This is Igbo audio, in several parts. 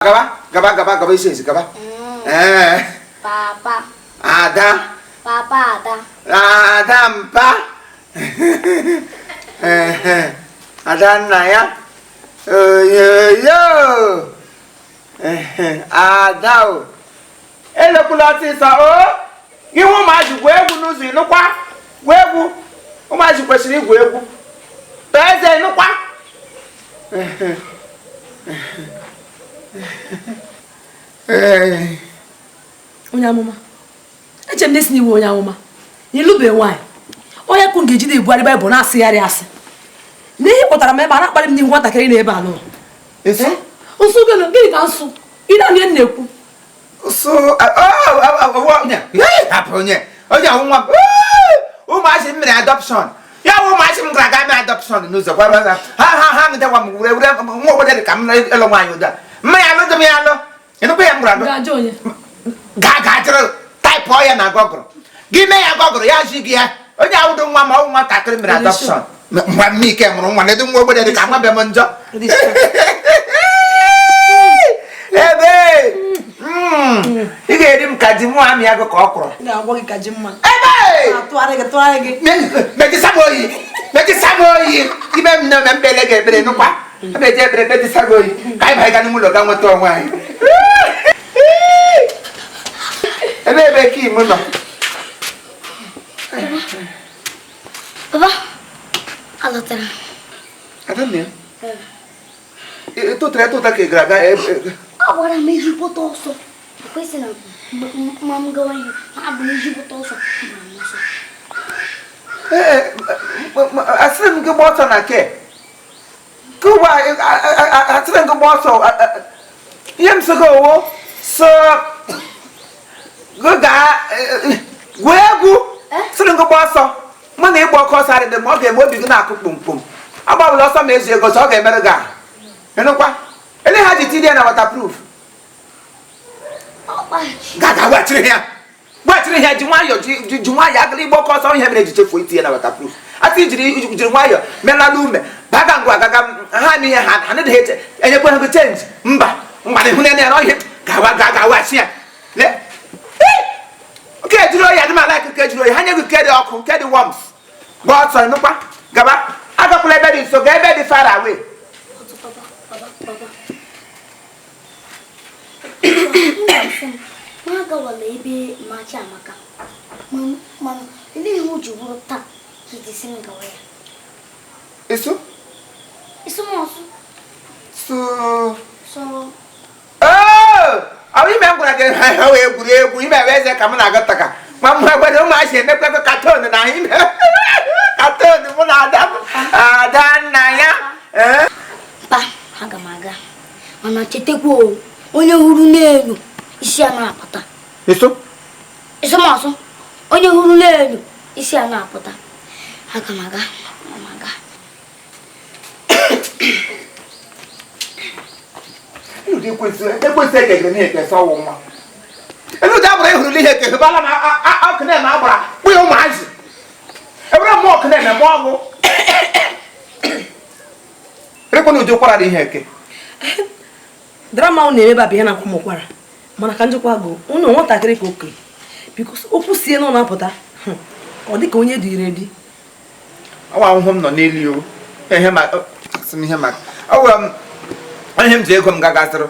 Gaba, gaba, gaba, gaba, isi ezi, gaba. Ee. Papa. Ada. Papa Ada. Ada mpa. Ada nna ya. Oyoyo. Ada o. Elekwula ọsịsọ o. Gị hụ ụmụazị gwuo egwu n'ụzọ, ịnụkwa? Gwuo egwu. Ụmụazị kwesịrị igwu egwu. Tọọ eze, ịnụkwa? Ee. Onye amụma, eche m na esi n'iwu onye amụma na ịlụbe nwaanyị, onye kụ ga-ejide ibugharị Baịbụl na-asịgharị asị na ihe kpọtara m ebe a na-akparị m n'ihu nwatakịrị na ebe a nọ. Nsụ gịnị? Gịnị ka nsụ ị na-anụ ihe m na-ekwu? So, hapụ onye onye ọwụ nwa m. Ụmụazị m mere adoption, ya wụ ụmụazị m gara aga mee adoption n'ụzọ gwara ha ha ha ngidekwa m were were nwa obodo dị ka m ịlụ nwaanyị ụda mma ya alụ dị m ya alụ, ịnụkwa ya m gwara Ga-ajụ onye? Gaa gaa jụrụ type ya na Google, gị mee ya Google ya ji gị ya onye awụdo nwa ma ọ bụ nwatakịrị mere adoption mgbe m ike mụrụ nwa na edu nwa obodo dị ka nwa be m njọ ebe ị ga-eri m ka ji mụ amị agụ ka ọ kwụrụ. Ga-agwọ gị ka ji mma. Ebe Atụgharị gị, tụgharị gị. Mejisa m oyi, mejisa m oyi, ime m na mbele ga-ekpere nụkwa a na-eji ekpere mejisa gị oyi ka anyị banye ga n'ime ụlọ ga nweta onwe anyị. Ebe ebe ka ime nọ. Papa, alọtara. Adanne, tụtara tụta ka ị gara aga. Ọ gbara m ezigbote ọsọ. Ekwesị na ma m gawa ihe, ma abụ ezigbote ọsọ, gbara m ọsọ. Ee, asịrị m gị gba ọsọ na ke ka ugbu a, asịrị m gị gba ọsọ, ihe m sị gị owo so gị gaa gwuo egwu, sịrị m gị gba ọsọ mụ na ịgba ọkọ ọsọ adịdị ma ọ ga-eme obi gị na-akụ kpumkpum, agbawụla ọsọ ma ezu ego sọ ọ ga-emerụ gị ahụ, ịnụkwa ele ha ji tinye ya na waterproof. Ga weghachiri ya, weghachiri ya, ji nwayọọ, ji nwayọọ agala igba ọkọ ọsọ ihe mere ji chefuo itinye na waterproof, asị jiri jiri nwayọọ melala ume baga ngwa agaga ha na ihe ha ha na eche enyekwa ha gị change mba mgbada hụ na ya ihe gawa ga ga weghachi ya le nke ejiri oyi adị m ala ka ejiri oyi ha nye gị nke dị ọkụ nke dị warms gba ọsọ, ịnụkwa? Gaba, agakwala ebe dị nso, gaa ebe dị far away. Otu papa, papa, papa. Nna m ma agawala ebe machi amaka. Mana elee ihe o ji bụrụ taa ka iji sị m gawa ya? Isu. Isi m ọsụ. So So ọ bụ ime m gwara gị ha wee egwuregwu ime ebe eze ka m na-agụ taka ma m gwara ụmụazị emekwego cartoon na ime cartoon mụ na ada m ada nna ya. Ee? Pa, aga m aga. Mana chetakwa o, onye hụrụ n'elu isi a na-apụta. Isu. Isi m ọsụ, onye hụrụ n'elu isi a na-apụta. Aga m aga, aga m aga. Ụdị ekwensị ekegere n'ihe ekesa ọwụ nwa elu ụdị agbara ịhụrụla ihe eke bala na ọkụ na-eme agbara kpụ ya ụmụazị ebere mmụọ ọkụ na-eme mụọ ọgụ rekwana ụdị ụkwara dị ihe eke. Drama unu na-eme ebe a bụ ihe na-akwa m ụkwara, mana ka njikwa gụ unu nwatakịrị ka okenye bikos okwu sie n'ụlọ apụta, ọ dị ka onye dịrị edi. Ọwa ahụhụ m nọ n'elu o ihe ma asị m ihe maka ọwụ m ihe m ji ego m gagazịrị.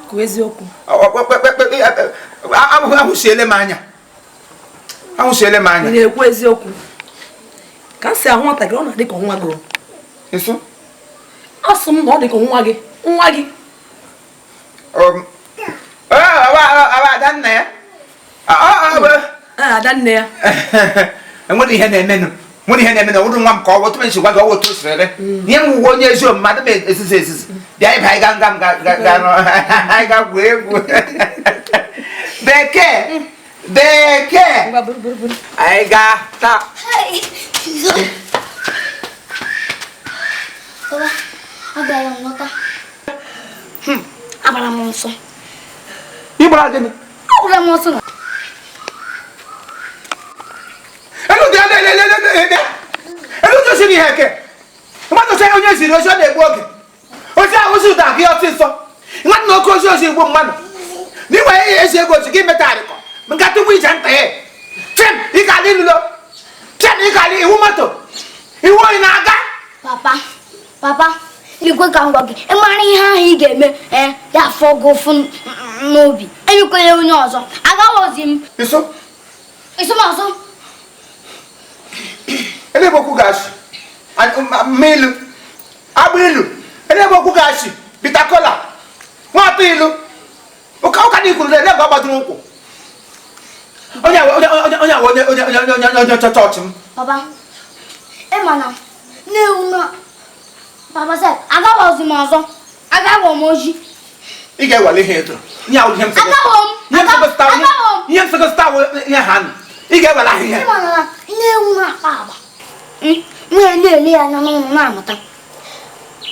Kwuo eziokwu. Ahụsiele m anya, ahụsiele m anya. Ị na-ekwu eziokwu ka m si ahụ nwatakịrị ọ na-adị ka nwa gị o. Isu. Asụ m na ọ dị ka nwa gị, nwa gị. Ada nna ya. Ada nne ya. Enwere ihe na-emenụ, nwere ihe na-emenụ, ọ bụrụ nwa m ka ọ wụ otu m si gwa gị ọ wụ otu o siri dị. Ihe m wuwe onye ezi omume adị m ezizi ezizi bịa ịba anyị ga nga m ga ga ga anyị ga gwuo egwu bekee bekee. Ngwa, buru buru buru. Anyị ga taa. Papa, agara m lọta. Agbara m ọsọ. Ị gbara gịnị? Agbara m ọsọ na. Elu dị elu elu elu elu elu elu dị osi n'ihe eke mmadụ sị onye ziri ozi ọ na-egbu oge ozi ahụ ozi ụda gị ọsịsọ Nwanne oke ozi ozi igbo mmadụ. Na iwe ezi ego ozi gị meta arịkọ. Nkata ụgbọ ije nta ya. Chem, ị ga-alị ilulo. Chem, ị ga-alị iwu moto. Iwu oyi na-aga. Papa, papa, lekwe ka m gwa gị, ị mara ihe ahụ ị ga-eme ya afọ gị ụfụ n'obi. Enyekwala onye ọzọ. Agaghịzi m. Iso? Iso m ọzọ. Ele ebe okwu ga-achị? Mma ilu. Agba ilu. Ele ebe okwu ga-achị? Bitter kola. Nwata ilu. Ụka ụka dị kwuru ele ebe ọ gbadoro ụkwụ. Onye onye onye onye onye onye onye onye chọọchị m. Papa, ị ma na na-ewu na papa sef, agaghịzi m ọzọ. Agaghị m oji. Ị ga-ewele ihe ịtụrụ. Ihe ahụ ihe m sị gị. Agaghị m. Ihe m sị gị zụta ihe ha nụ. Ị ga-ewele ahịhịa. Ị ma na nne-ewu na-akpa agba. Nwunye na-ele ya anya n'ụlọ na-amụta.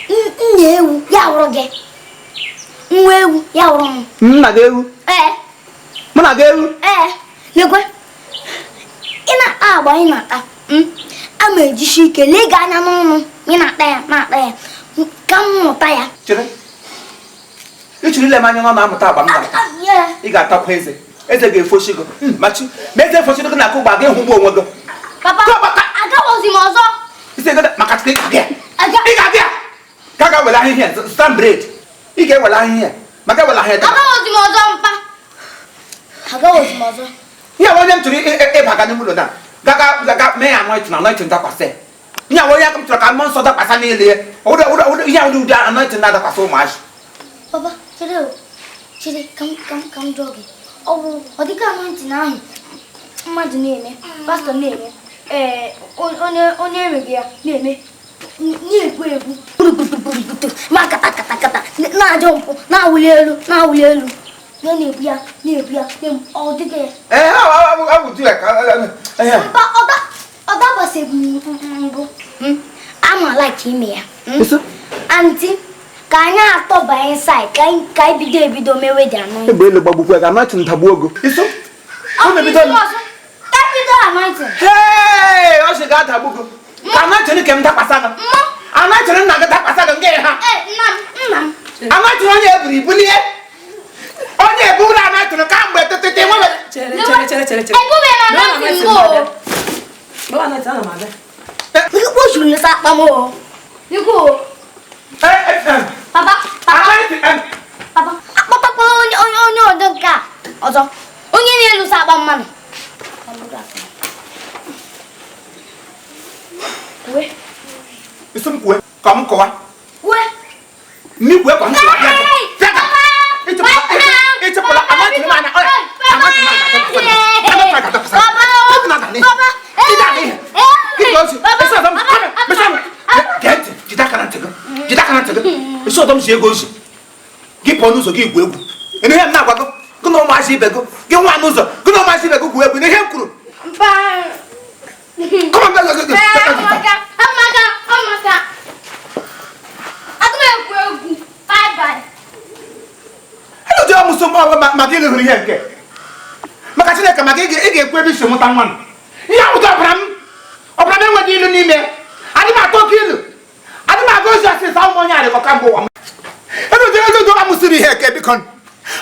Nna ewu ya wụrụ gị. Nwa ewu ya wụrụ m. Nna gị ewu? Ee. Mụ na gị ewu? Ee. Lekwe. Ị na-akpa agba ị na-akpa. A ma ejisi ike lee gị anya n'ọnụ ị na-akpa ya na-akpa ya ka m mụta ya. Chere. Ị chọrọ ile m anya n'ọnụ amụta agba m na-ata. Ị ga-atakwa eze. Eze ga-efochi gị. Machi. Ma eze efochi gị na-akụ ụgbọ gị hụgbu onwe gị. Papa, agaghịzi m ọzọ. Isi ego maka ị ga-abịa. Ị ga-abịa. Ka ga were ahịhịa zụta bred. Ị ga-ewere ahịhịa maka ewere ahịhịa. Agaghịzi m ọzọ mpa. Agaghịzi m ọzọ. Ihe onye m chọrọ ịbaga n'ime ụlọ na gaga gaga mee ya anointing anointing dakwasị. Ihe onye aka m chọrọ ka mmụọ nsọ dakwasa n'elu ya. Ihe ụdị ụdị anointing na-adakwasị ụmụazị. Papa, chere chere ka m jụọ gị. Ọ bụ ọ dịka anointing ahụ mmadụ na-eme, pastọ na-eme, onye enweghị ya na-eme, na-egwu egwu ma kata kata kata na-ajọ mpụ na-awụli elu na-awụli elu na-ebu ya na-ebu ya ọ dịka ya. Mba, ọ dabasịghị mbụ. Ama like ime ya. Aunty, ka anyị atọ banye inside ka anyị bido ebido mewe dị anointing. Egbe elu gbagbukwe ga anointing dagbuo ogo. Iso? Ka bido anointing. Hey, ọ sị ga-adagbu gị. Ka anointing ke m dakwasa gị. Anointing nna gị dakwasa gị nke ha. Nna m, nna m. Anointing onye eburu ibulie. Onye eburu anointing kamgbe tetete nwe. Chere chere chere chere. Ebube na anointing mbụ. Baba anointing ana m abịa. Ikwu juru n'isa akpa m o. Ikwu. Papa, papa. Papa, akpọtakwala onye onye ọdọ nke a ọzọ. Onye na-elusa akpa mmanụ. Kwe. Isi m kwe ka m kọwa. Kwe. Mmiri kwe ka m kọwa. Ịchịpụla anointing m anya. Anointing m anya. Papa. Isi ọdọ m si ego ozi gị pụọ n'ụzọ gị gwuo egwu. Ihe m na-agwa gị gị na ụmụazị ibe gị gị nwa n'ụzọ gị na ụmụazị ibe gị gwuo egwu n'ihe m kwuru. Maka ịlụ hụrụ ihe nke maka Chineke maka ị ga-ekwu ebe isi mụta nwa m. Ihe ahụta ọbara m ọbara m enweghị ilu n'ime. Adị m atọ oke ilu. Adị m aga ozi ọsịsa ụmụ onye arịkọ kamgbe ụwa m. Ebe amụsịrị ihe eke biko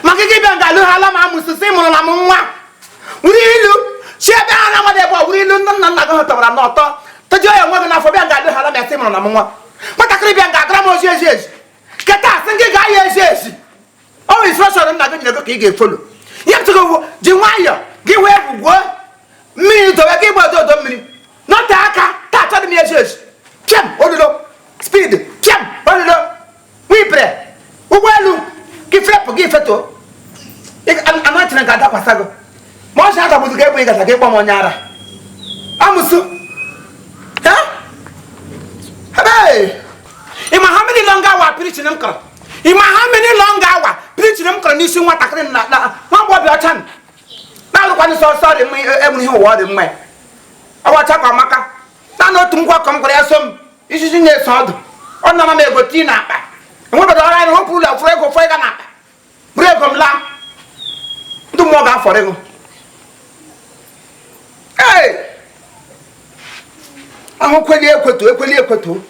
maka ị bịa nga alụghala m amụsịsị mụrụ na m nwa wuru ilu si ebe ha na-amadị ebe ọ wuru ilu nna nna gị hụtara n'ọtọ tọjụọ ya onwe gị n'afọ bịa nga alụghala m ya sị mụrụ na m nwa nwatakịrị bịa nga agara m ozi ezi ezi keta asị gị gaa ya ezi ezi ọ bụ instrọkshọn nna gị nyere gị ka ị ga-efolo ihe m tụgo ji nwayọọ gị wee gwugwuo mmiri dowe gị gba odo mmiri nọte aka taa achọghị m ya ezi ezi pịam olulo spid pịam olulo wipere ụgbọelu gị fepụ gị fetuo anointing ga-adakwasa gị ma ọ sị adagbudu gị ebe ị gaza gị kpọm onye ara amụsụ. Ị ma how many long hour preaching m kọrọ? Ị ma how many long hour preaching m kọrọ n'isi nwatakịrị na nwa agbọghọbịa ọcha na-alụkwanụ sọ sọ dị mma enwere ihe ụwa ọ dị mma ya ọwacha ka ọmaka naanị otu ngwa ka m gwara ya so m ijiji na-eso ọdụ ọ nara m ego tii na akpa enwebeghị ọrụ anyị wepụ ụlọ fụrụ ego fọ ịga n'akpa bụrụ ego m laa ndị mmụọ ga-afọrọ ego. Ee, ahụ kweli ekwetu ekweli ekwetu.